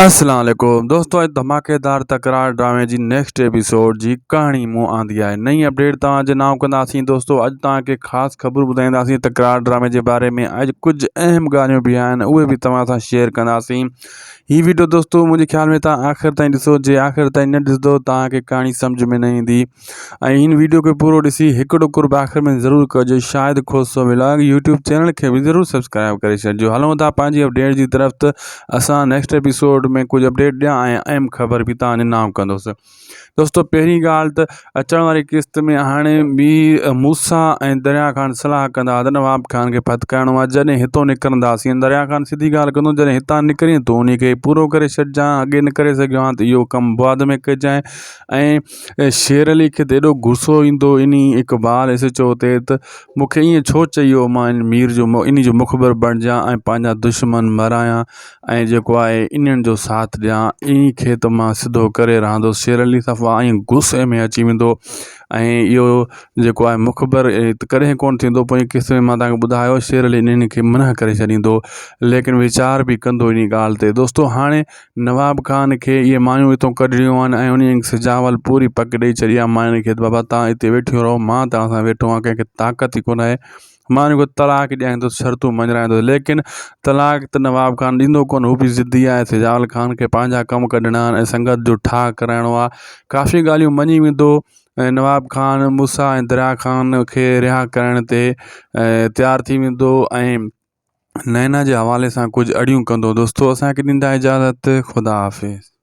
السلام عليڪم دوستو اڄ ڌماڪيدار تڪرار ڊرامي جي نيڪسٽ ايپيسوڊ جي ڪهاڻي مون آندي آهي نئين اپڊيٽ توهان جي نانء ڪنداسين دوستو اڄ توهان کي خاص خبر ٻڌائينداسين تڪرار ڊرامي جي باري ۾ اڄ ڪجهه اهم ڳالهيون به آهن اهي به توهان سان شيئر ڪنداسين هي ويڊيو دوستو منهنجي خيال ۾ توهان آخر تائين ڏسو جي آخر تائين نه ڏسندو توهان کي ڪهاڻي سمجهه ۾ نه ايندي ۽ هن ويڊيو کي پورو ڏسي هڪڙو قرب آخر ۾ ضرور ڪجو Shahid Khoso vlog YouTube channel کي به ضرور سبسڪرائب ڪري ڇڏجو هلون ٿا پنهنجي اپڊيٽ جي طرف ته اسان نيڪسٽ ايپيسوڊ ۾ ڪجهه اپڊيٽ ڏيان ۽ اهم خبر به توهان جي نام ڪندوس دوستو پهرين ڳالهه ته اچڻ واري قسط ۾ هاڻي به موسا ۽ دريا خان صلاح ڪندا ته نواب خان کي ڦٿڪائڻو آهي جڏهن هتو نڪرنداسين دريا خان سڌي ڳالهه ڪندو جڏهن هتان نڪرين تون انهي کي پورو ڪري ڇڏجان اڳي نه ڪري سگهيو آهان ته اهو ڪم بعد ۾ ڪجانء ۽ شير علي کي ته ايڏو غصو ايندو انهي اقبال ايس ايڇ او تي ته مون کي ائين ڇو چئي ويو مان ان مير جو انهي جو مخبر بڻجان ۽ پنهنجا دشمن مرايان ۽ جيڪو آهي انهن جو ساٿ ڏيان انهي کي ته مان سڌو ڪري رهندس شير علي صفا ائين غصي ۾ اچي ويندو ۽ اهو جيڪو آهي مخبر ڪڏهن ڪونه ٿيندو پوئين قسط ۾ مان توهان کي ٻڌايو شير علي انهن کي منع ڪري ڇڏيندو ليڪن ويچار به ڪندو انهي ڳالهه تي دوستو هاڻي نواب خان کي اهي مايون اتو ڪڍڻيون آهن ۽ انهن کي سجاول پوري پڪ ڏئي ڇڏي آهي ماين کي ته بابا توهان اتي ويٺيون رهو مان توهان سان ويٺو آهيان ڪنهن کي طاقت ئي ڪونه آهي مان ان کي طلاق ڏيائيندس شرطون مڃرائيندس ليڪن طلاق ته نواب خان ڏيندو ڪونه هو به ضدي آهي سجاول خان کي پنهنجا ڪم ڪڍڻا آهن ۽ سنگت جو ٺاهه ڪرائڻو آهي ڪافي ڳالهيون مڃي ويندو ۽ نواب خان موسيٰ ۽ دريا خان کي رها ڪرڻ تي تيار ٿي ويندو ۽ نينا جي حوالي سان ڪجهه اڙيون ڪندو دوستو اسان کي ڏيندا اجازت خدا حافظ.